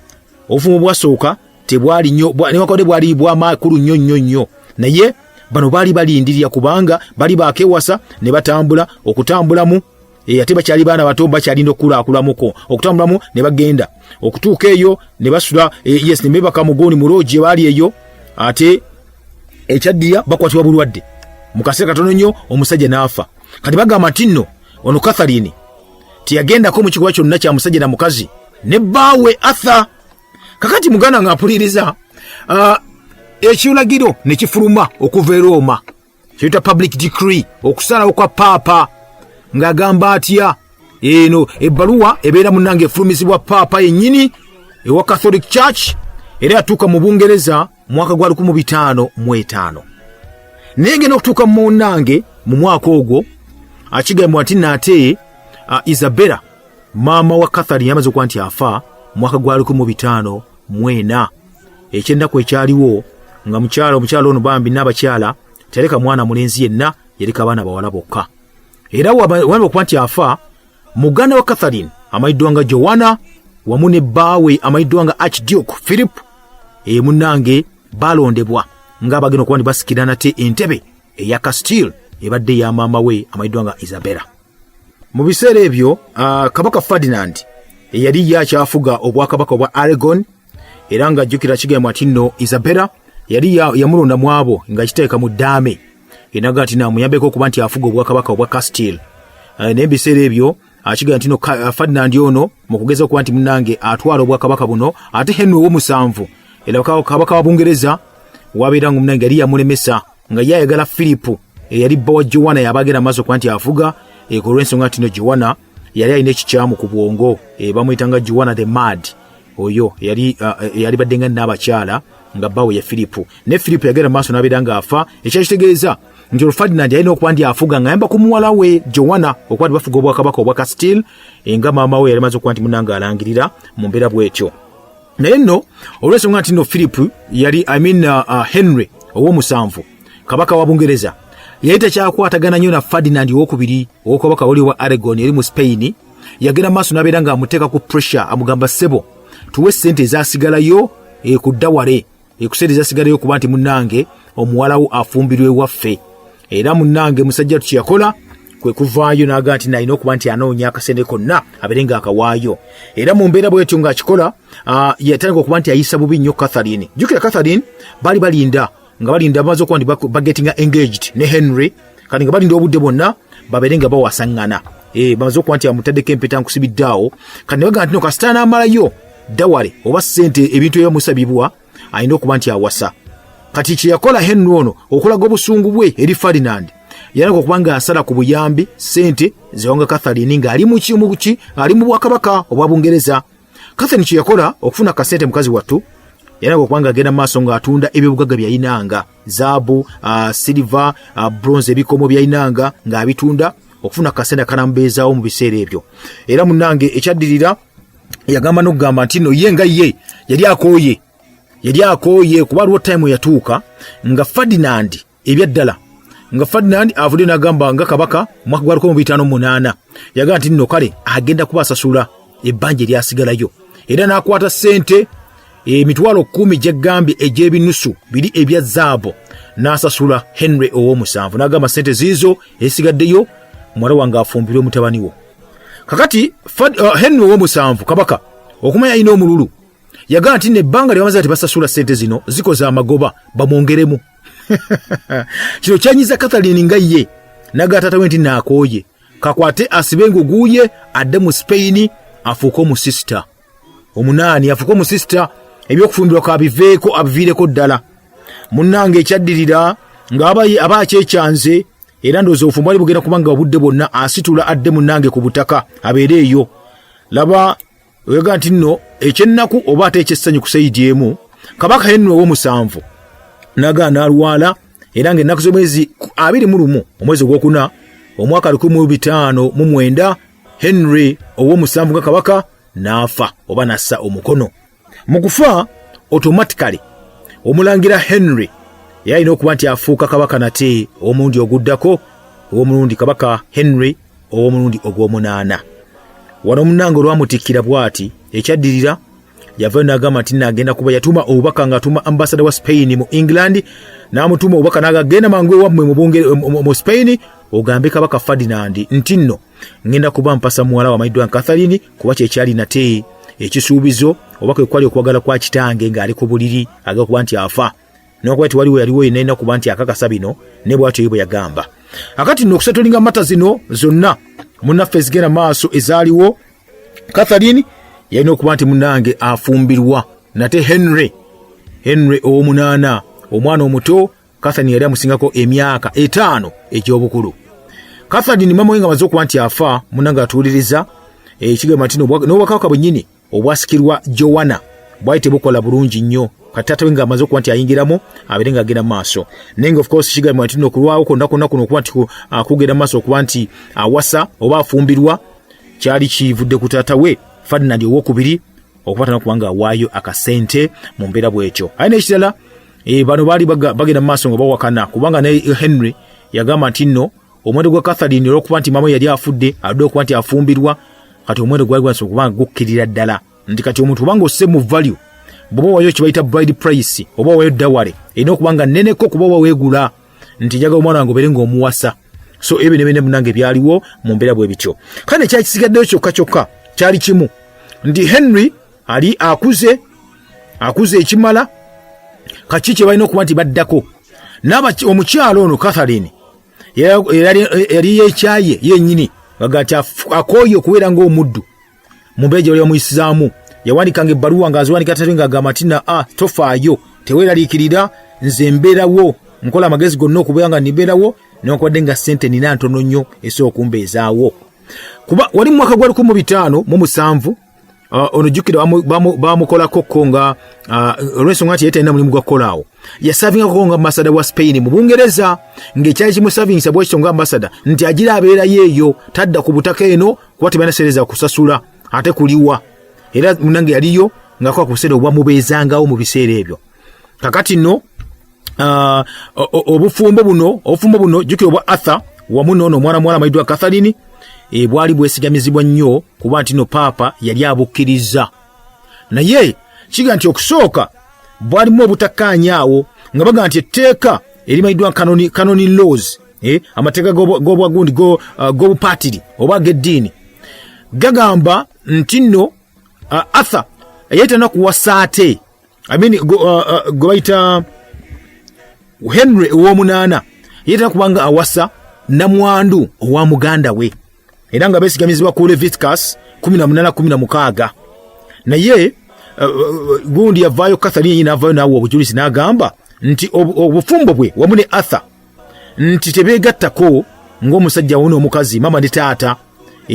obufumbo bwasooka tebwali nnyo, newankubadde bwali bwamakulu nnyo nnyo nnyo, naye bano baali balindirira kubanga bali bakewasa ne batambula okutambulamu, ate bakyali baana bato, bakyalinda okukulakulamuko okutambulamu ne bagenda okutuuka eyo ne basula, yes, ne bebaka mugoni mu lodge baali eyo. Ate ekyaddirya bakwatibwa bulwadde mu kaseera katono nnyo, omusajja n'afa. Kati bagamba nti nno ono Catherine teyagendako mu kikolwa kyonna kya musajja na mukazi ne bbaawe Arthur. Kakati muganda nga mpuliriza, ekiragiro ne kifuluma okuva e Roma kiyita public decree, okusalawo kwa paapa ng'agamba atya? Eno ebbaluwa ebeera munnange efulumizibwa paapa yennyini ewa Catholic Church, era yatuuka mu Bungereza mwaka gwa 1505. Naye ngenda okutuuka munnange mu mwaka ogwo, akigambibwa nti naate Isabella maama wa Catherine yamaze okuba nti afa mwaka gwa 1504. Ekyennaku ekyaliwo nga mukyala, omukyala ono bambi n'abakyala teyaleka mwana mulenzi yenna, yaleka abaana bawala bokka. Era waba okuba nti afa, muganda wa Catherine amanyiddwa nga Joanna wamu ne bbaawe amanyiddwa nga Archduke Philip, munnange balondebwa ng'abagenda okuba nti basikira nate entebe eya Castile ebadde eya maama we amanyiddwa nga Isabella. Mu biseera ebyo kabaka Ferdinand eyali ye akyafuga obwakabaka obwa Aragon, era ng'ajjukira kigambwa nti nno Isabella yali yamulonda mu abo nga kiteeka mu ddaame enaga nti namuyambeko okuba nti afuga obwakabaka obwa Castile. Naye ebiseera ebyo akigamba nti no Ferdinand ono mu kugeza okuba nti munnange atwala obwakabaka buno, ate Henry ow'omusanvu era kabaka wa Bungereza wabeera nga munnange yali yamulemesa nga ye ayagala Philip eyali bba wa Joanna yabagenda maaso okuba nti afuga, olw'ensonga nti no Joanna yali alina ekikyamu ku bwongo, bamuyita nga Joanna the Mad, oyo yali badde nga n'abakyala nga bbawe ye Philip. Ne Philip yagenda maaso n'abeera ng'afa, ekyakitegeeza nti olwo Ferdinand yalina okuba nti afuga ng'ayamba ku muwala we Joanna okuba nti bafuga obwakabaka obwa Castile, nga maama we yali maze okuba nti munnange alangirira mu mbeera bw'etyo. Naye nno olw'ensonga nti nno Philip yali, I mean, Henry ow'omusanvu kabaka wa Bungereza yali takyakwatagana nnyo na Ferdinand owokubiri owokabaka wali wa Aragon eri mu Spain, yagenda maaso n'abeera ng'amuteeka ku pressure, amugamba, "Ssebo, tuwe sente ezasigalayo ku dowry, ekuseera ezasigalayo okuba nti munnange omuwalawo afumbirwa ewaffe." Era munnange musajja tukyeyakola kwe kuvaayo n'agaa nti nalina okuba nti anoonya akasente konna abeere ng'akawaayo. Era mu mbeera bwetyo ng'akikola, yatandika okuba nti ayisa bubi nnyo Catherine. Jjukira Catherine baali balinda nga balinda bamaze okuba nti bagetinga engaged ne Henry, kati nga balinda obudde bwonna babeere nga bawasaŋŋana, bamaze okuba nti amutaddeko empeta nkusibidde awo. Kati ne bagamba nti no kasita anaamalayo dowry oba ssente ebintu ebyamusabibwa, alina okuba nti awasa. Kati kyeyakola Henry ono okulaga obusungu bwe eri Ferdinand, yalaga okuba nga asala ku buyambi ssente zewanga Catherine ng'ali muki, ali mu bwakabaka obwa Bungereza. Catherine kyeyakola okufuna kasente, mukazi wattu yalaga okuba nga agenda maaso ng'atunda ebyobugagga byayinanga, zaabu, silver, bronze, ebikomo byayinanga ng'abitunda okufuna kasente akanamubeezaawo mu biseera ebyo. Era munnange ekyaddirira yagamba n'okugamba nti no ye nga ye yali akooye, yali akooye, kuba aliwo time yatuuka nga Ferdinand ebyaddala Nga Ferdinand avudde n'agamba nga kabaka omwaka gwa 1508 yagamba nti nno kale agenda kuba asasula ebbanja eryasigalayo, era n'akwata ssente 100,000 gyeggambye egy'ebinusu biri ebya zaabu n'asasula Henry ow'omusanvu, n'agamba ssente ziizo ezisigaddeyo muwala wange afumbirwe mutabani wo. Kakati Henry ow'omusanvu kabaka okumanya alina omululu yagamba nti nebbanga lyebamaze tebasasula ssente zino zikoze amagoba, bamwongeremu. Kino kyanyiza Catherine nga ye naga taata we nti naakooye, kakwate asibe enguguye adde mu Spain afuuke omusisita omunaani, afuuke omusisita, ebyokufumbirwa kabiveeko, abiviireko ddala. Munnange, ekyaddirira nga aba akyekyanze, era ndowooza obufumbo bwali bugenda kubanga obudde bwonna asitula adde munnange ku butaka abeere eyo. Laba oyaga nti nno ekyennaku oba ate ekyessanyu ku sayidi emu, kabaka Henry ow'omusanvu nagaa n'alwala, era ng'ennaku z'omwezi 21 omwezi ogwokuna omwaka 1509 Henry ow'omusanvu nga kabaka n'afa oba n'assa omukono. Mu kufa automatically omulangira Henry yalina okuba nti afuuka kabaka nate ow'omulundi oguddako, ow'omulundi kabaka Henry ow'omulundi ogw'omunaana. Wano omunange olwamutikkira bw'ati, ekyaddirira yavayo n'agamba nti naagenda kuba yatuma obubaka ng'atuma ambasada wa Spain mu England, n'amutuma obubaka n'agagenda mangu ewammwe mu Spain ogambe kabaka Ferdinand nti nno ngenda kuba mpasa muwala wamayiddwa Catherine, kuba kyekyali nate ekisuubizo oba kwe kwali okwagala kwa kitange ng'ali ku buliri aga kuba nti afa, nokuba tewaliwo yaliwo yenna alina kuba nti akakasa bino, ne bwatyo ye bwe yagamba. Akati nno okusetolinga mata zino zonna munnaffe ezigenda maaso ezaaliwo, Catherine yalina okuba nti munnange afumbirwa nate Henry ow'omunaana, omwana omuto. Catherine yali amusingako emyaka 5 egy'obukulu. Catherine mama we nga amaze okuba nti afa, munnange atuwuliriza, ekigamba nti n'obwakabaka bwennyini obwasikirwa Joanna bwali tebukola bulungi nnyo. Kati taata we nga amaze okuba nti ayingiramu abeere ng'agenda mu maaso, naye nga of course kigambibwa nti okulwawo kwonna kwonna kuno okuba nti kugenda mu maaso okuba nti awasa oba afumbirwa kyali kivudde ku taata we Ferdinand owokubiri okuba tana kuba nga awaayo akasente mu mbeera bw'etyo. Aye n'ekirala, bano baali bagenda mu maaso nga bawakana, kubanga ne Henry yagamba nti nno omuwendo gwa Catherine olw'okuba nti maama yali afudde aludde okuba nti afumbirwa, kati omuwendo gwali gwansi okuba nga gukkirira ddala, nti kati omuntu obanga osse mu value bw'oba wayo kye bayita bride price oba wayo dowry erina okuba nga nneneko, kuba oba weegula nti njagala omwana wange obeere ng'omuwasa. So ebyo nebine munange byaliwo mu mbeera bwe bityo. Kale ekyali kisigaddeyo kyokka kyokka kyali kimu, nti Henry ali akuze akuze ekimala, kaki kye balina okuba nti baddako omukyalo ono Catherine yali yekyaye yennyini nga nti akooye okubeera ng'omuddu mu mbeera gye bali bamuyisizaamu. Yawandikanga ebbaluwa ng'aziwandika tatu ng'agamba nti na a tofaayo, teweeraliikirira, nze mbeerawo, nkola amagezi gonna okubeera nga nimbeerawo newankubadde nga ssente nina ntono nnyo esobola okumbeezaawo. Kuba wali mu mwaka gwa 1507, ono jjukira bamukolako ko nga olw'ensonga nti yali talina mulimu gwa kukolaawo, yasavingako nga ambasada wa Spain mu Bungereza, ng'ekyali kimusavingisa bwekityo nga ambasada nti agira abeerayo eyo tadda ku butaka eno kuba tebalina sente za kusasula ate kuliwa. Era munange yaliyo ng'akola ku buseera obwamubeezangawo mu biseera ebyo. Kakati nno obufumbo buno jjukira obwa Arthur wamu noono omwana muwala amayiddwa Catherine, bwali bwesigamizibwa nnyo kuba nti no paapa yali abukkiriza, naye kiga nti okusooka bwalimu obutakkaanya awo nga baga nti etteeka erimanyiddwa canon laws, amateeka g'obwagundi g'obupatiri oba ag'eddiini gagamba nti nno Arthur yali talina kuwasa ate, I mean, gwe bayita Henry ow'omunaana yetera kubanga awasa namwandu owa muganda we, era nga beesigamizibwa ku Leviticus 18:16. Naye gundi yavaayo, Catherine yenyini n'avaayo n'awa obujulizi n'agamba nti obufumbo bwe wamu ne Arthur nti tebeegattako ng'omusajja wamu n'omukazi, maama ne taata,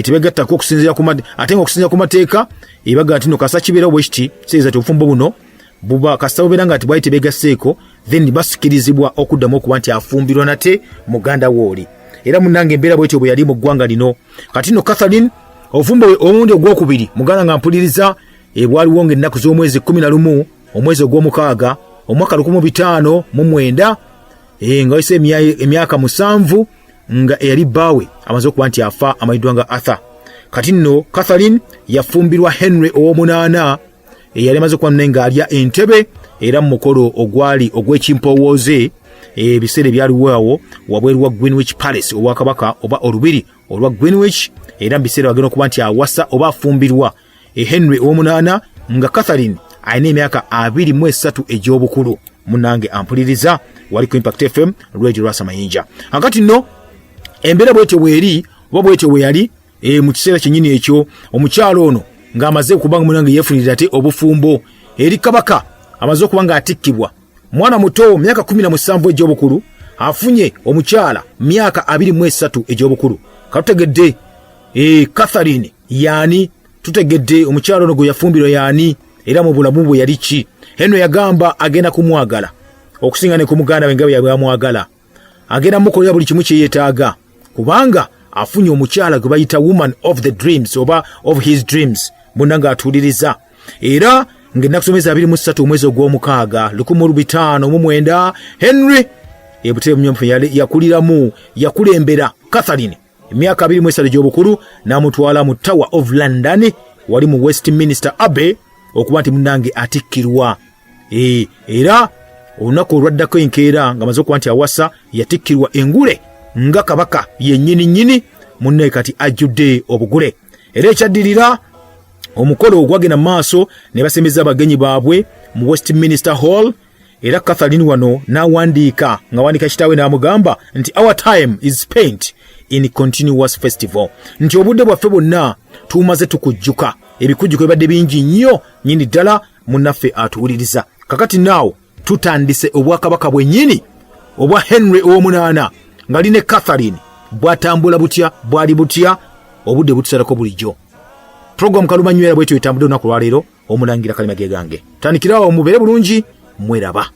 tebeegattako okusinziira ku ate nga okusinziira ku mateeka ebaga nti no kasa kibeerawo bwe kiti, kitegeeza nti obufumbo buno buba kasita bubeera nga tibwali tebeegasseeko, then basikirizibwa okuddamu okuba nti afumbirwa nate muganda wooli. Era munnange embeera bwetyo bwe yali mu ggwanga lino. Kati no Catherine obufumbo bwe omulundi ogwokubiri, muganda nga mpuliriza, bwaliwo ng'ennaku z'omwezi 11 omwezi ogw'omukaaga omwaka 1509. Nga wayise emyaka 7 nga eyali bbaawe amaze okuba nti afa, amanyiddwa nga Arthur. Kati nno Catherine yafumbirwa Henry ow'omunaana eyali amaze okuba naye ng'alya entebe, era mu mukolo ogwali ogw'ekimpowooze ebiseera ebyaliwo awo wabweru wa Greenwich Palace, obwakabaka oba olubiri olwa Greenwich. Era mu biseera bagenda okuba nti awasa oba afumbirwa Henry ow'omunaana nga Catherine alina emyaka 23 egy'obukulu. Munange ampuliriza wali ku Impact FM Radio, Lwasa Mayinja. Akati nno embeera bwetyo bweri oba bwetyo bwe yali mu kiseera kyennyini ekyo, omukyalo ono ng'amaze okuba nga munange yeefunirira ate obufumbo eri kabaka amaze okuba ng'atikkibwa, mwana muto, myaka 17 egy'obukulu, afunye omukyala myaka 23 egy'obukulu. Katutegedde Catherine yaani, tutegedde omukyala ono gwe yafumbirwa yaani, era mu bulamu bwe yali ki. Henry yagamba agenda kumwagala okusinga ne ku muganda we nga bwe yamwagala, agenda mukolera buli kimu kyeyeetaaga kubanga afunye omukyala gwe bayita woman of the dreams oba of his dreams. Muna ng'atuuliriza, era ng'ennaku z'omwezi 23 omwezi ogw'omukaaga 1509, Henry ebutebe mumyamfu yakuliramu, yakulembera Catherine emyaka 23 egy'obukulu n'amutwala mu Tower of London wali mu Westminster Abbey okuba nti munange atikkirwa. Era olunaku olwaddako enkeera nga maze okuba nti awasa, yatikkirwa engule nga kabaka yennyini nnyini. Munnaye kati ajjudde obugule. Era ekyaddirira omukolo ogwagenda mu maaso ne basembeza abagenyi baabwe mu Westminster Hall. Era Catherine wano n'awandiika, ng'awandiika kitaawe n'amugamba nti "Our time is spent in continuous festival", nti obudde bwaffe bwonna tumaze tukujjuka, ebikujjuko bibadde bingi nnyo nnyini ddala. Munnaffe atuwuliriza, kakati naawo tutandise obwakabaka bwennyini obwa Henry ow'omunaana ng'ali ne Catherine. Bwatambula butya? Bwali butya? Obudde butusalako bulijjo. Puroguramu Kalumanywera bwetyo etambudde olunaku lwaleero. Omulangira Kalima ge gange, tandikirawo, mubeere bulungi, mweraba.